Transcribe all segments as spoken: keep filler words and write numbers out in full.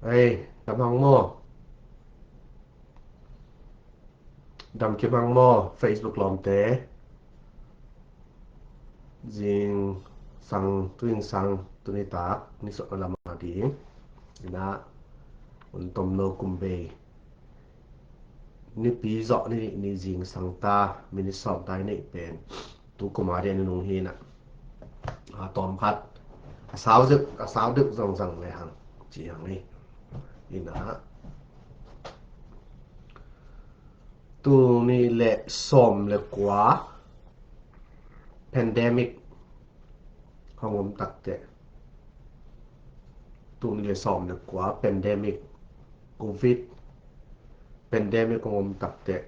Hei, dam hang maw? Dam kim hang maw, Facebook lawmte? Zingsang, tu zingsang, tu nitak, ni sawm lam a ding. Ina, un tom lo kum bei. Nipi zawh ni, ni zingsang ta, minute sawm ta i neih pen. Tu kum a ding a nung hi na. A tawm khat. A sau deuh, a sau deuh zongzang le hang. Ci hang hi. Ina. Tul nih le sawm le kua pandemic hong om takteh. Tul nih le sawm le kua pandemic, covid pandemic hong om takteh.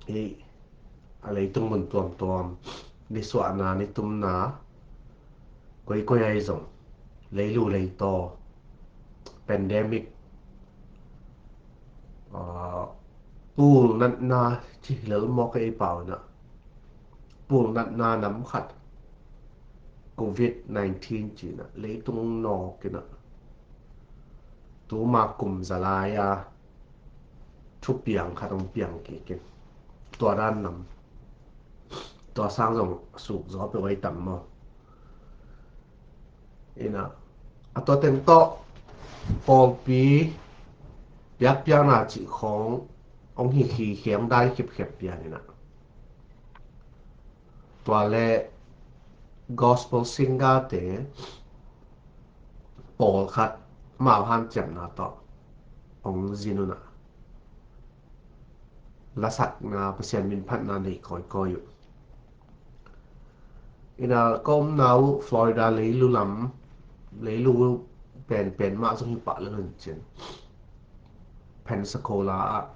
Hi a leitung mun tuamtuam, nisuahna, nitumna, koikoi ahi zong, leilu leitaw, pandemic, ah, pulnatna ci hi lel mawk ei pau ina. Pulnatna nam khat, covid nineteen ci ina, leitung nawk ina. Tuma kum za lai a, thupiang khat hong piang kik in. Tua dan nam. Tua sang zong suk zaw peuh ai tam maw? Ina. A tua teng tawh pawlpi biakpiakna cih khawng hong hi hi khiam dai khipkhep pian ina. Tua le gospel singer te pawlkhat mau hanciamna tawh hong zin una. Lasakna, Pasian min phatna nei kawikawi uh. Ina ka omna uh Florida leilu lam, leilu penpen mah zong hi pah lel un cin. Pensacola ah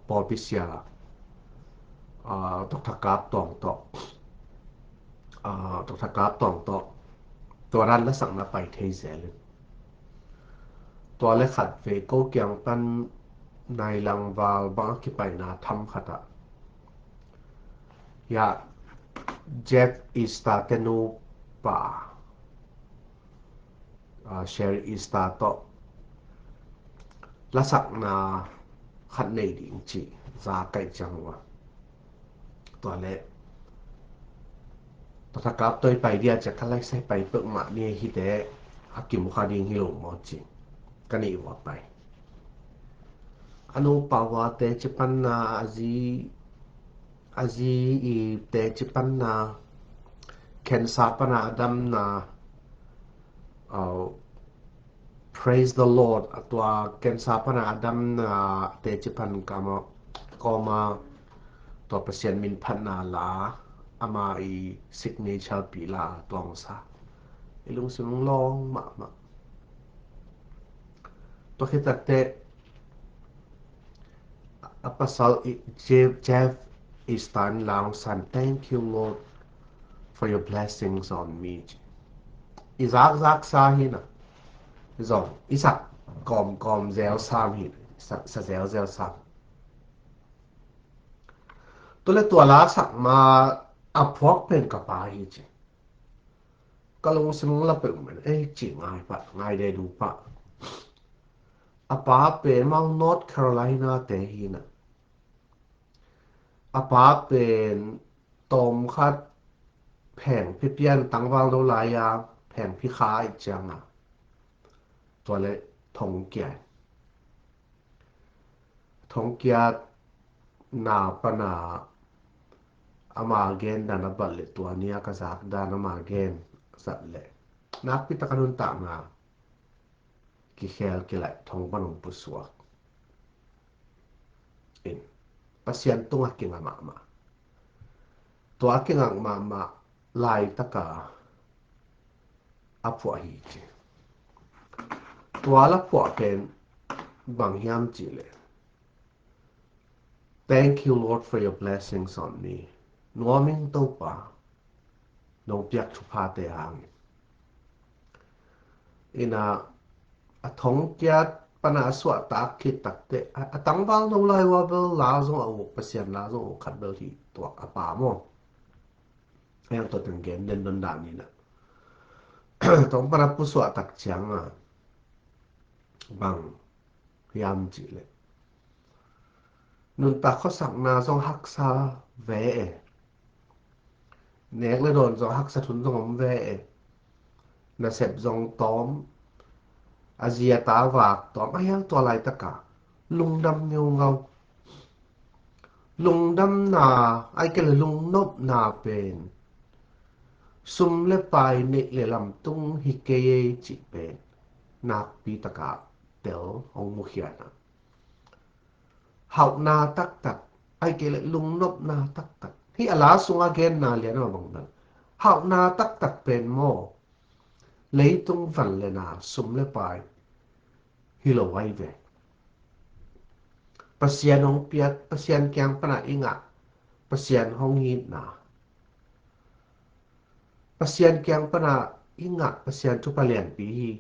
pawlpi sia, ah, Doctor Kap Tawng tawh, ah, Doctor Kap Tawng tawh tua dan lasakna pai thei zel in. Tua le khat vei ko kiang pan nai langval bang a kipaina tham khat ah, ya, Jeff Easter te nupa, ah, Sherry Easter tawh lasakna khat nei ding ci za kaih ciang uh a. Tua le Doctor Kap tawh i pai dia ciah ka laisai pai peuhmah ni hi te, a kimu kha ding hi lo maw ci. Ka nih uh a pai. A nupa uh a teci panna, a zi, a zi i teci panna, cancer pana a damna, uh, Praise the Lord. A tua cancer pana a damna teci pan kama, kawma tua Pasian min phatna la, ama i signature pi la tuang sa. I lungsim lawng mahmah. Tua khit takteh a pasal i, Jeff, Jeff Easter in la hong san, "Thank you, Lord, for your blessings on me." I zakzak sa hi na. Zong i sak kawmkawm zel sam hi na. Sa, sa zelzel sam. Tua le tua la sak ma a phuak pen ka pa hi ci. Ka lungsim la peuhmah, ei ci ngai pah, ngai dedu pah. A pa pen amau North Carolina te hi na. A pa pen tawmkhat phengphi pian tangval lo lai-a phengphi kha i cianga, tua le thongkia, thongkia na pana ama gen dan a bat le tua nia ka zak dan ama gen zat le nakpi taka nuntakna kikhel kilaih thong pan hong pusuak in Pasian tungah kingak mahmah. Tua kingak mahmah laitaka a phuah hi ci. Tua la phuah pen bang hiam cih leh, "Thank you, Lord, for your blessings on me." Nuam ing Topa, nong piak thuphate hangin. Ina, a thongkiat pana a suahtak khit takteh, a, a tangval no lai ua bel la zong a uk, Pasian la zong a uk khat bel hi tuak a pa maw. Heng tua teng gen den don dan ina. Thong pana pusuahtak cianga, Bang hiam cih leh nuntak khuasakna zong haksa ve e. Nek le dawn zong haksa thun zong om ve e. Nasep zong tawm, a zi a ta vak tawm, a hiang tua laitakah lungdam ngeungau. Lungdamna, ai ke le lungnopna pen sum le pai neih le lamtung hi kei ei cih pen nakpi takah tel hong mukhian a. Hauhna taktak, ai ke le lungnopna taktak. Hih a la sunga genna lian a bang bang. Hauhna taktak pen maw, leitung van le na, sum le pai hi lo ai ve. Pasian hong piak, Pasian kiang pana i ngah, Pasian hong itna. Pasian kiang pana i ngah Pasian thupha lianpi hi.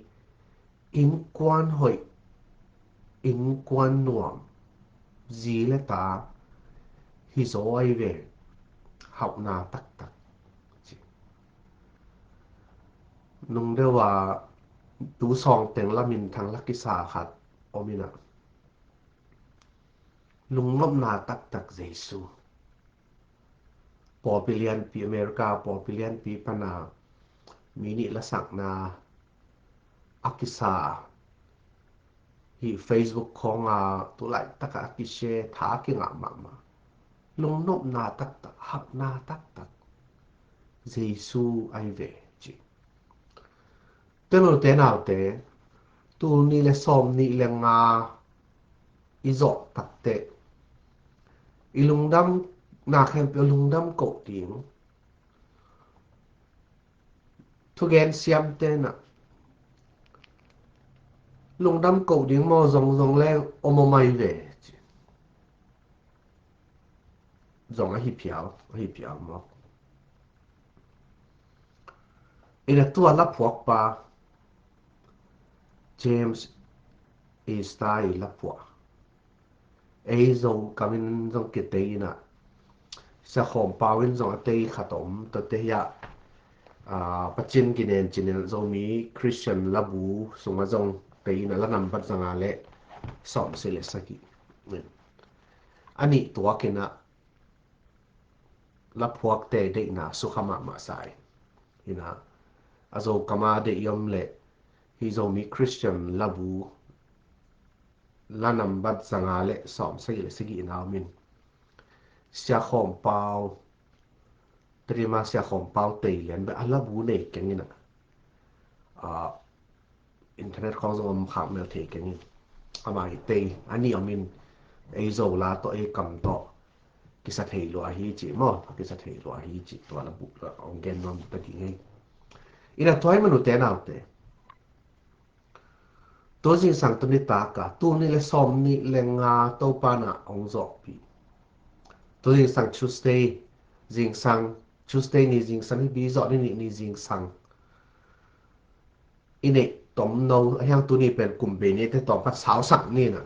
Innkuan hoih, innkuan nuam, zi le ta hi zaw ai ve. Hauhna taktak. Nung deuh a tu sawng teng lamin thang la kisa khat om in a, lungnopna taktak Jesu. Pawlpi lianpi, America pawlpi lianpi pana mi nih lasakna a kisa. Hih Facebook khawnga tu laitakah a kishare, tha a kingah mahmah. Lungnopna taktak, hauhna taktak Jesu ai ve ci. Tua hi manin u te nau te, tul nih le sawm nih le nga i zawh takteh, i lungdamna khempeuh lungdam koh ding. Thugen siamte in ah lungdam koh ding maw, zong zong leng om om ai ve ci. Zong ahi phial, ahi phial maw. Ina tua laphuakpa James Easter i laphuak. Ei Zo kamin zong kitei ina, Sia Khawm Pau in zong a tei khat om, tua te hiah, ah, Pacin kinen cinin Zomi Christian labu sungah zong tei ina, la nambat zanga le sawmsagih le sagih. A nih tuak ina, laphuakte deihna sukha mahmah sa ina, a Zo kama deih i om le, hi Zomi Christian labu, la nambat zanga le sawmsagih le sagih ina om in, Sia Khawm Pau, Tadima Sia Khawm Pau tei lian bek a labu nei keng ina, ah, internet khawng zong om khak mel thei keng in. Ama hi tei, a nih om in, ei Zo la tawh, ei kam tawh kisa thei lua hi ci maw, kisa thei lua hi ci, tua labu, ong gen nuam ta ding ei. Ina tua hi manin u te nau te, tu zingsang tu nitak a, tul nih le sawm nih le nga Topa in ah ong zawhpih. Tu zingsang Tuesday, zingsang Tuesday ni zingsang hi bi zawh ni nih ni zingsang. I neih tomno, a hiang tuni pen kum bei ni te tawm khat sausak ni na.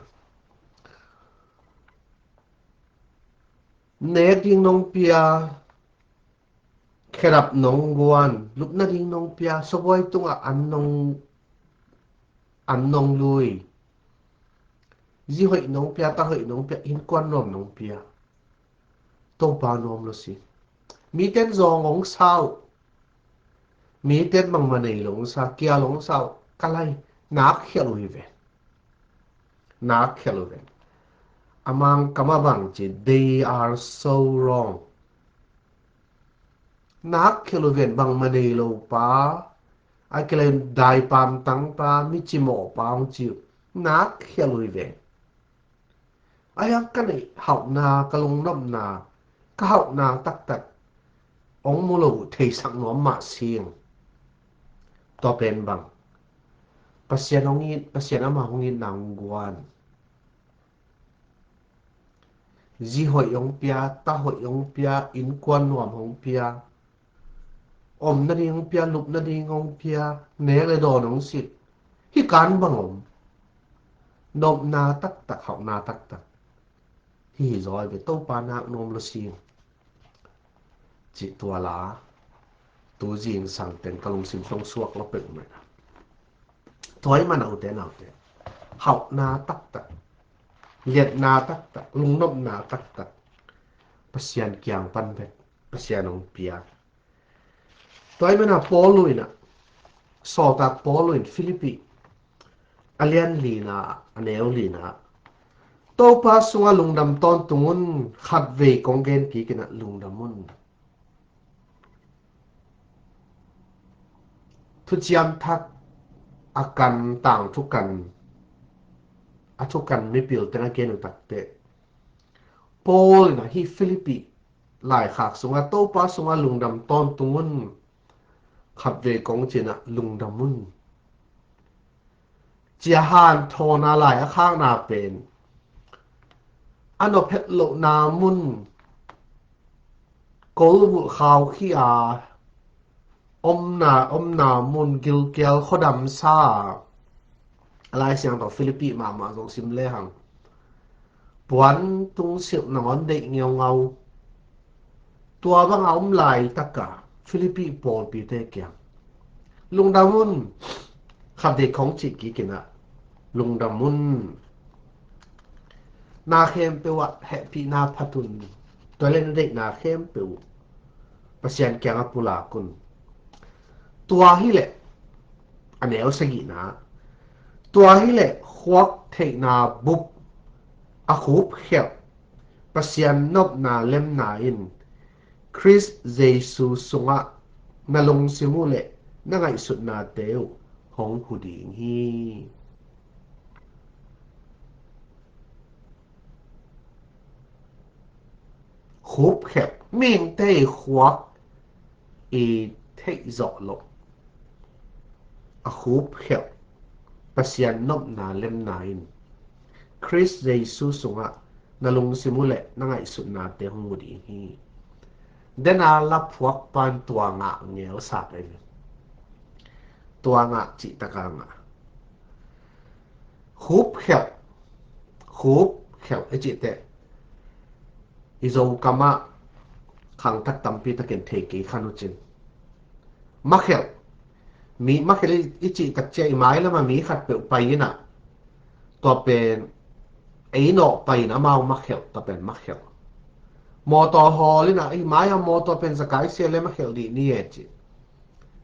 Nek ding nong pia, khedap nong guan, lupna ding nong pia, sabuai tungah an nong, an nong lui. Zi hoih nong pia, ta hoih nong pia, innkuan nuam nong pia. Topa nuam lo si. Miten zawng ong sau. Miten bangmah nei lo ong sa, kia lo ong sau. Ka lai, nak khial uh hi ve. Nak khial uh ve. A Mangkam a bang ci, they are so wrong. Nak khial uh ven, bangmah nei lo pa, a kilai daipam tang pa, mi cimawh pa ong ci uh. Nak khial uh ven. A hiang ka neih hauhna, ka lungnopna, ka hauhna taktak ong mu lo uh theisak nuam mah sing. Tua pen bang, Pasian hong it, Pasian ama hong itna hong guan. Zi hoih hong pia, ta hoih hong pia, innkuan nuam hong pia. Omna ding hong pia, lupna ding hong pia, nek le dawn hong sit. Hih kan bang om. Nopna taktak, hauhna taktak. Hih hi zaw ai ve, Topa nak nuam lo sing. Cih tua la, tu zingsang teng ka lungsim tawh suak lo pek mai. Tua hi manin u te nau te, hauhna taktak, liatna taktak, lungnopna taktak Pasian kiang pan bek Pasian hong pia. Tua ahih manin Paul in ah, sawltak Paul in Philippi a lian lina, a neu lina, Topa sungah lungdam tawntung un, khatvei kong gen kik in ah lungdam un. Thuciam Thak a kan, tang thukan, a thukan mipil teng a gen uh takteh, Paul in ah hih Philippi laikhak sungah Topa sungah lungdam tawntung un, khatvei kong ci in ah lungdam un, ci a hanthawna lai a khakna pen a nop het lohna mun, kolvulh khaukhia omna, omna mun, gilkial khuadam sa, a Lai Siangtho Philippi mahmah zong sim lehang, puantung silh nangawn deih ngeungau, tua banga om laitaka Philippi pawlpite kiang lungdam un, khatvei kong ci kik in ah lungdam un. Na khempeuh ah hehpihna phat un. Tua leh na deihna khempeuh Pasian kiangah pulak un. Tua hileh, a neu sagihna, tua hileh khuak theihna bup a khupkhelh Pasian nopna lemna in Khrist Jesu sungah na lungsim uh leh na ngaihsutnate uh hong hu ding hi. Khupkhelh, mihingte i khuak i theih zawh loh, a khupkhelh Pasian nopna lemna in Khrist Jesu sungah na lungsim uh leh na ngaihsutnate hong mu ding hi. Dena laphuak pan tua ngah ngelsa pen, tua ngah cih taka ngah. Khupkhelh, khupkhelh i cih teh, i Zokam ah khangthak tampi takin thei kei khan uh cin. Makhelh, mi makhelh i, i cih tak ciang i mailam ah mi khatpeuh pai in ah, tua pen ei nawh pai in amau makhelh, tua pen makhelh. Mawtaw hawl in ah, i mai ah mawtaw pen zakai sia leh makhelh dih ni e ci.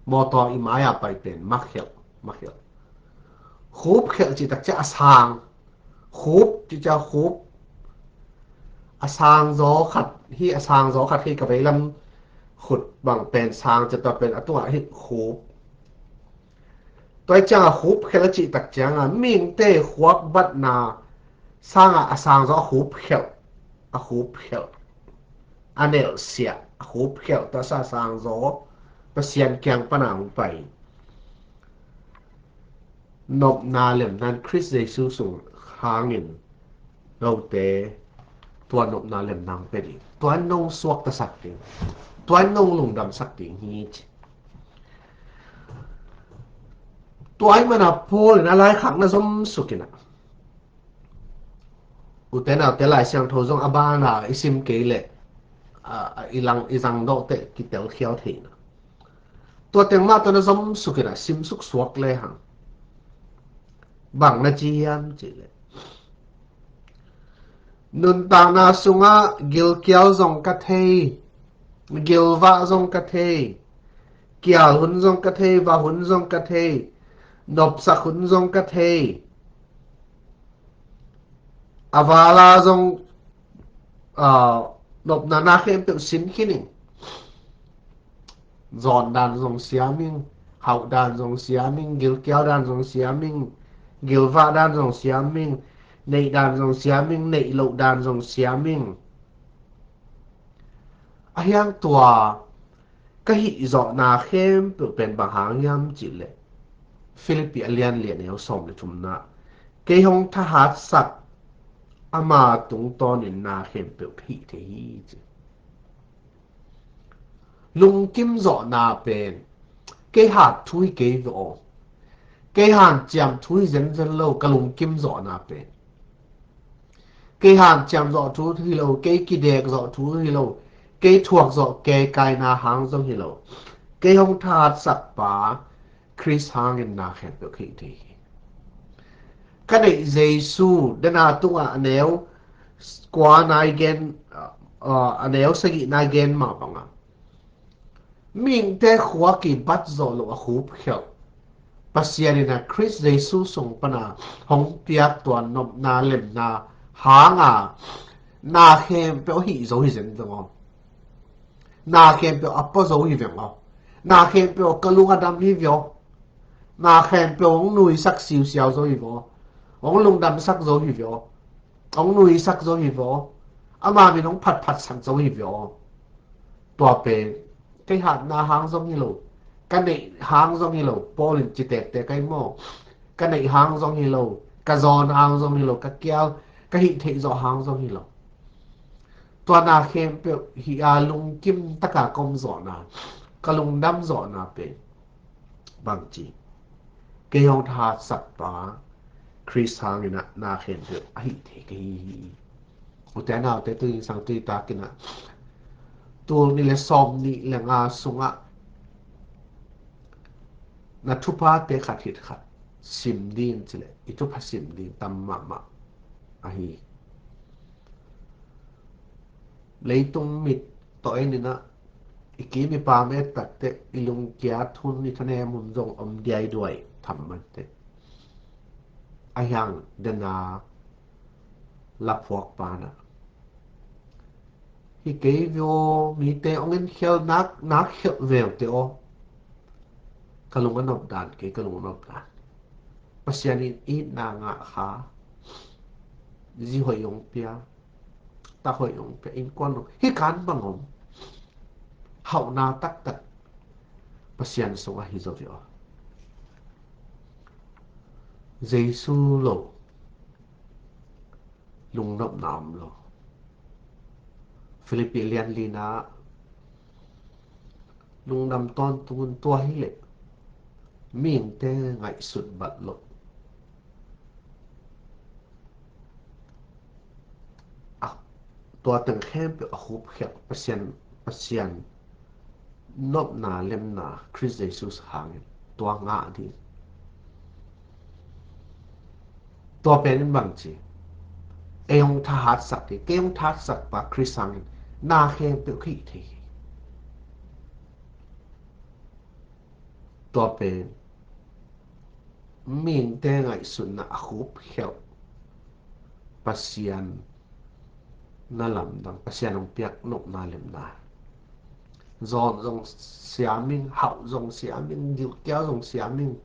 Mawtaw i mai ah pai pen makhelh, makhelh. Khupkhelh cih tak ciang a sang, khup cih ciang khup, a sang zaw khat hi, a sang zaw khat hi, ka veilam khut bang pen sang, tua pen a tungah hi khup. Tua hi ciangah khupkhelh a cih tak ciangah mihingte khuak batna sangah a sang zaw a khupkhelh, a khupkhelh, a nelhsiah, a khupkhelh, tua sa sang zaw Pasian kiang pana hong pai. Nopna lemna in Khrist Jesu sung hangin note tua nopna lemna hong pia ding, tua in nong suaktasak ding, tua in nong lungdamsak ding hi ci. Tua ahih manin Paul in a laikhak na zomsuk in ah, ute naute, Lai Siangtho zong a bana i sim kei leh, a, a, i lang, i zang dawh teh kitel khial thei na. Tua teng mah tawh na zomsuk in ah simsuk suak lehang, bang na ci hiam cih leh, nuntakna sungah gilkial zong ka thei, gilvah zong ka thei, kial hun zong ka thei, vah hun zong ka thei, nopsak hun zong ka thei, a vala zong, aa, nopna na khempeuh sin khin ing. Zawn dan zong siam ing, hauh dan zong siam ing, gilkial dan zong siam ing, gilvah dan zong siam ing, neih dan zong siam ing, neih loh dan zong siam ing. Ahi hang tua ka hih zawhna khempeuh pen bang hang hiam cih leh, Philippi a lian li a neu sawm le thumna, kei hong thahatsak ama tungtawnin na khempeuh ka hih thei hi ci. Lungkim zawhna pen kei hat thu hi kei ve aw. Kei hanciam thu hi zenzen lo, ka lungkim zawhna pen. Kei hanciam zawh thu hi lo, kei kidek zawh thu hi lo, kei thuak zawh kei kaina hang zong hi lo. Kei hong thahatsak pa Khrist hangin na khempeuh ka hih thei hi. Ka neih Jesu, dena tungah a neu kua nai gen, a, a neu sagih nai gen mah bangah, mihingte khua kibat zawh loh a khupkhialh Pasian in a Khrist Jesu sung pana hong piak tua nopna lemna hanga na khempeuh hih zo hi zen veng aw. Na khempeuh a pua zo hi veng aw. Na khempeuh ka lung a dam hi veng aw. Na khempeuh hong nuisak siusiau zo hi veng aw. Hong lungdamsak zo hi veng aw. Hong nuisak zo hi veng aw. Ama min hong phatphatsak zo hi veng aw. Tua pen kei hatna hang zong hi lo, ka neih hang zong hi lo. Paul in ci tektek ahi maw? Ka neih hang zong hi lo, ka zawn hang zong hi lo, ka kial, ka hih theih zawh hang zong hi lo. Tua na khempeuh hih a lungkim taka ka om zawhna, ka lungdam zawhna pen bangci, kei hong thahatsak pa Khrist hangin a na khempeuh a hih thei ka hi hi. Ute naute, tu zingsang tui takin a, tul nih le sawm nih le nga sungah na thuphate khat hit khat sim ding cileh i thupha sim ding tam mahmah ahi. Leitung mit tawh en in a, i kim i pam et takteh i lungkiat hun, i thanem hun zong om diaiduai tham mante. Ahi hang dena laphuak pana, hi kei vio, mite hong en khial nak, nak khial veu te aw. Ka lung a nop dan kei, ka lung a nop dan. Pasian in itna ngah kha, zi hoih hong pia, tak hoih hong pia, innkuan hong, hih kan bang om. Hauhna taktak Pasian sungah hi zo vio. Jesu lo lungnopna om lo. Philippi lian lina, lungdam tawntung un, tua hileh mihingte ngaihsut bat loh. A, tua teng khempeuh a khupkhialh Pasian, Pasian nopna lemna Khrist Jesu hangin tua ngah ding. Tua pen in bangci, ei hong thahatsak ding, kei hong thahatsak pa Khrist hangin na khempeuh ka hih thei hi. Tua pen mihingte ngaihsutna a khupkhialh Pasian na lamdang, Pasian hong piak nopna lemna. Zawn zong siam ing, hauh zong siam ing, gilkial zong siam ing,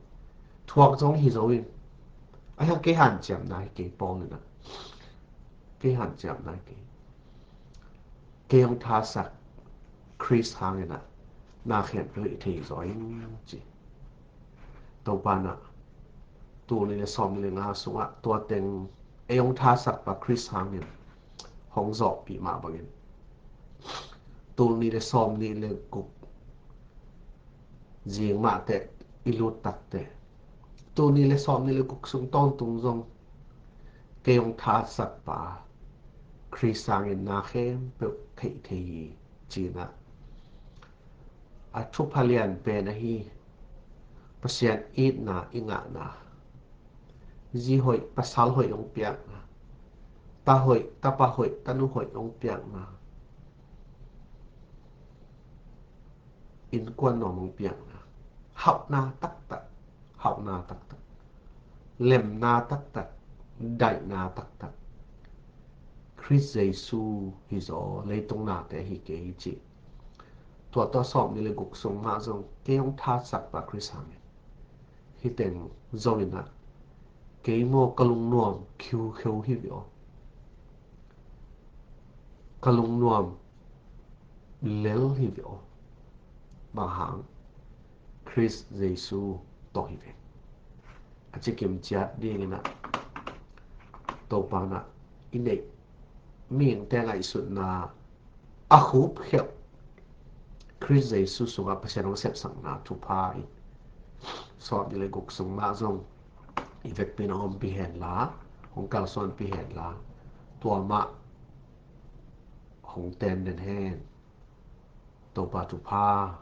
thuak zong hi zo ing. Ahi hang kei hanciamna hi kei, Paul in a, kei hanciamna hi kei. Kei hong thasak Khrist hangin a na khempeuh hih thei zaw ing ci. Topa in a, tul nih le sawm nih le nga sungah tua teng ei hong thasak pa Khrist hangin hong zawhpih mah bangin, tul nih le sawm nih le guk zing mahteh i lut takteh, tul nih le sawm nih le guk sung tawntung zong kei hong thasak pa Khrist hangin na khempeuh ka hih thei hi, ci-in a, a thupha lian pen ahi Pasian itna i ngahna. Zi hoih, pasal hoih hong piakna. Ta hoih, tapa hoih, tanu hoih hong piakna. Innkuan nuam hong piakna. Hauhna taktak, hauhna taktak, lemna taktak, daihna taktak Khrist Jesu hi zaw, leitung nate hi kei hi ci. Tua tawh sawm nih le guk sung mah zong kei hong thasak pa Khrist hangin, hih teng zo in a, kei maw ka lungnuam khiukheu hi vio. Ka lungnuam lel hi vio. Bang hang? Khrist Jesu tawh hi ve. A cikim ciat dingin a, Topa in a, i neih mihingte ngaihsutna a khupkhialh Khrist Jesu sungah Pasian hong sepsakna thupha in sawm nih le guk sung mah zong i vekpi-in hong ompih hen la, hong kalsuanpih hen la, tua mah hong ten den hen. Topa thupha